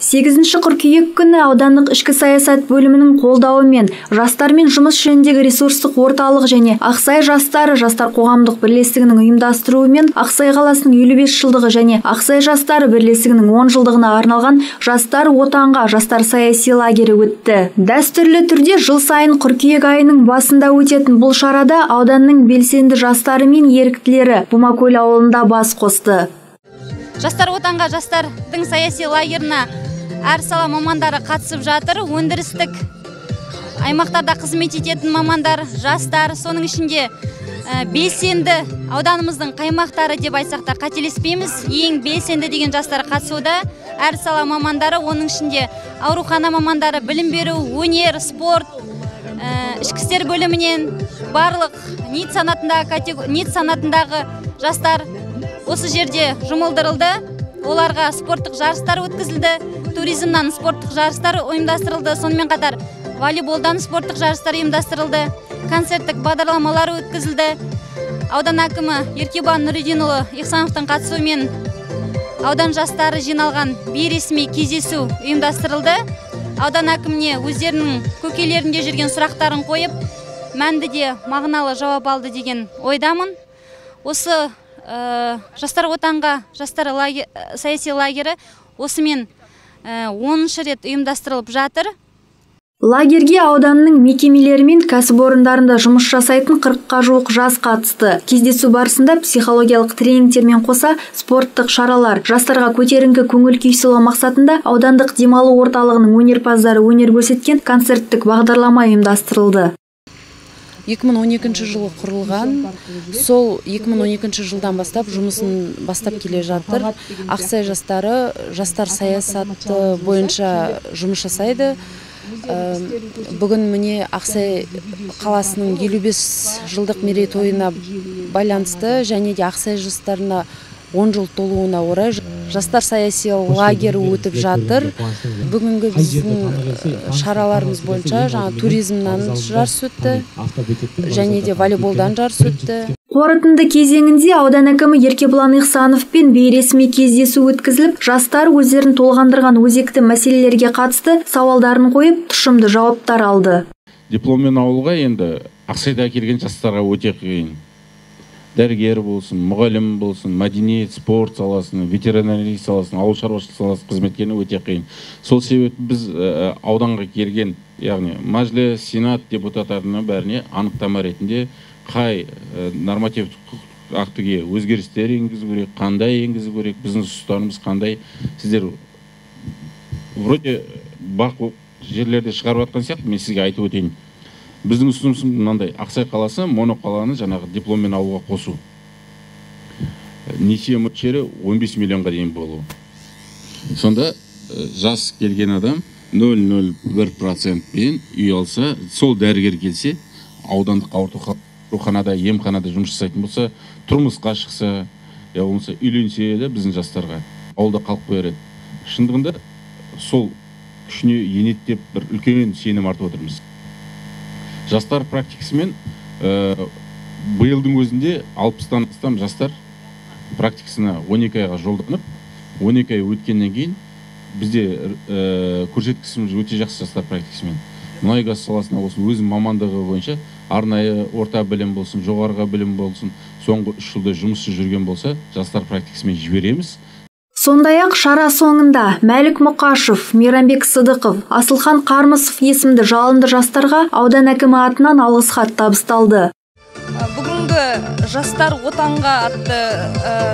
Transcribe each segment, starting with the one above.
8 қыркүйек күні аудандық ішкі саясат бөлімінің қолдауымен жастармен жұмыс жөніндегі ресурстық орталық және Ақсай жастары жастар қоғамдық бірлестігінің ұйымдастыруымен Ақсай қаласының 55 жылдығы және Ақсай жастары бірлестігінің 10 жылдығына арналған Жастар отанға жастар саяси лагері өтті. Дәстүрлі түрде жыл сайын қыркүйек айының басында өтетін бұл шарада ауданның белсенді жастары мен еріктілері Бумакөл ауылында бас қосты. Жастар отанға жастардың саяси лагеріне әр сала мамандары қатысып жатыр. Өндірістік аймақтарда қызмет ететін мамандар, жастар, соның ішінде белсенді ауданымыздың қаймақтары деп айтсақ та қателеспейміз. Ең белсенді деген жастар қатысуда. Әр сала мамандары, оның ішінде аурухана мамандары, білім беру, өнер, спорт, ішкі істер бөлімінен барлық НИТ санатындағы жастар осы жерде жұмылдырылды. Оларға спорттық жарыстар өткізілді, туризмнан спорттық жарыстар ұйымдастырылды, сонымен қатар волейболдан спорттық жарыстар ұйымдастырылды, концерттік бағдарламалар өткізілді. Аудан әкімі Еркебұлан Нұридинұлы Ихсановтың қатысуымен аудан жастары жиналған бейресми кездесу ұйымдастырылды. Аудан әкіміне өздерінің көкейлерінде жүрген сұрақтарын қойып, мәнді де мағыналы жауап алды деген ойдамын. Осы Жастар отанға жастар саяси лагері осымен 10-шы рет ұйымдастырылып жатыр. Лагерге ауданның мекемелері мен кәсіпорындарында жұмыс жасайтын 40-қа жуық жас қатысты. Кездесу барысында психологиялық тренингтермен қоса спорттық шаралар, жастарға көтеріңкі көңіл күй сыйлау мақсатында аудандық демалу орталығының өнерпаздары өнер көрсеткен концерттік бағдарлама ұйымдастырылды. 2012 жылы құрылған, сол 2012 жылдан бастап жұмысын бастап келе жатыр. Ақсай жастары жастар саясаты бойынша жұмыс жасайды. Бүгін міне Ақсай қаласының 55 жылдық мерейтойына байланысты және де Ақсай жастарына 10 жыл толуына орай жастар саяси лагері өтіп жатыр. Бүгінгі біздің шараларымыз бойынша жаңа туризмнан жарыс өтті және де волейболдан жарыс өтті. Қорытынды кезеңінде аудан әкімі Еркебұлан Ихсановпен бейресми кездесу өткізіліп, жастар өздерін толғандырған өзекті мәселелерге қатысты сауалдарын қойып, тұшымды жауаптар алды. Дипломмен ауылға енді Ақсайда келген жастарға өте қиын. Дәрігер болсын, мұғалім болсын, мәдениет, спорт саласының, ветеринария саласының, ауыл шаруашылық саласының қызметкеріне өте қиын. Сол себепті біз ауданға келген, яғни мәжіліс, сенат депутаттарының бәріне анықтама ретінде қай нормативтік құқықтық актіге өзгерістер енгізу керек, қандай енгізу керек, біздің ұсыныстарымыз қандай. Сіздер вроде бақ жерлерде шығарып жатқан сияқты, мен сізге айтып өтейін. Біздің ұсынысымыз мынандай: Ақсай қаласы моноқаланы жаңағы дипломмен ауылға қосу. Несие мөлшері 15 миллионға дейін болу. Сонда жас келген адам 0,01%-пен үй алса, сол дәрігер келсе, аудандық ауруханада, емханада жұмыс жасайтын болса, тұрмысқа шықса, я болмаса үйленсе де біздің жастарға ауылда қалып қояр еді. Шындығында сол күшіне енеді деп бір үлкен сенім артып отырмыз. Жастар практикасымен биылдың өзінде 60-тан астам жастар практикасына 12 айға жолданып, 12 ай өткеннен кейін бізде көрсеткішіміз өте жақсы жастар практикасымен. Мұнай газ саласына болсын, өз мамандығы бойынша арнайы орта білім болсын, жоғарғы білім болсын, соңғы 3 жылда жұмыссыз жүрген болса, жастар практикасымен жібереміз. Сондай-ақ шара соңында Мәлік Мұқашев, Мейрамбек Сыдықов, Асылхан Қармысов есімді жалынды жастарға аудан әкімі атынан алғыс хат табысталды. Бүгінгі Жастар отанға атты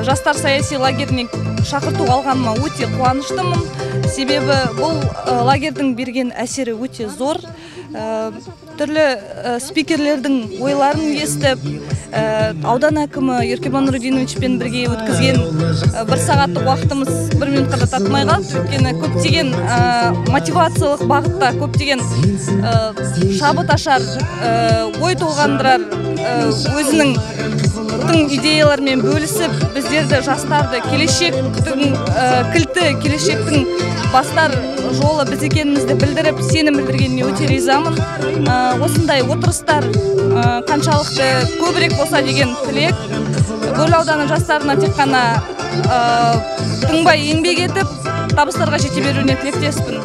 жастар саяси лагеріне шақырту алғаныма өте қуаныштымын. Себебі бұл лагердің берген әсері өте зор. Түрлі спикерлердің ойларын естіп, аудан әкімі Еркебұлан Нұридиновичпен бірге өткізген бір сағаттық уақытымыз бір минутқа да татымай қалды. Өйткені көптеген мотивациялық бағытта, көптеген шабыт ашар, ой толғандырар, өзінің тың идеялармен бөлісіп, біздерді, жастарды, келешектің кілті, келешектің бастар жолы біз екенімізді білдіріп, сенім білдіргеніне өте ризамын. Осындай отырыстар қаншалықты көбірек болса деген тілек. Бөрлі ауданы жастарына тек қана тыңбай еңбек етіп, табыстарға жете беруіне тілектеспін.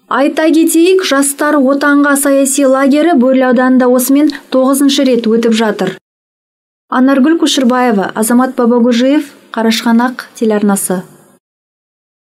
Айта кетейік, «Жастар Отанға» саяси лагері Бөрлі ауданында осымен 9-шы рет өтіп жатыр. Анаргүл Көшірбаева, Азамат Бабагужиев, Қарашығанақ телеарнасы.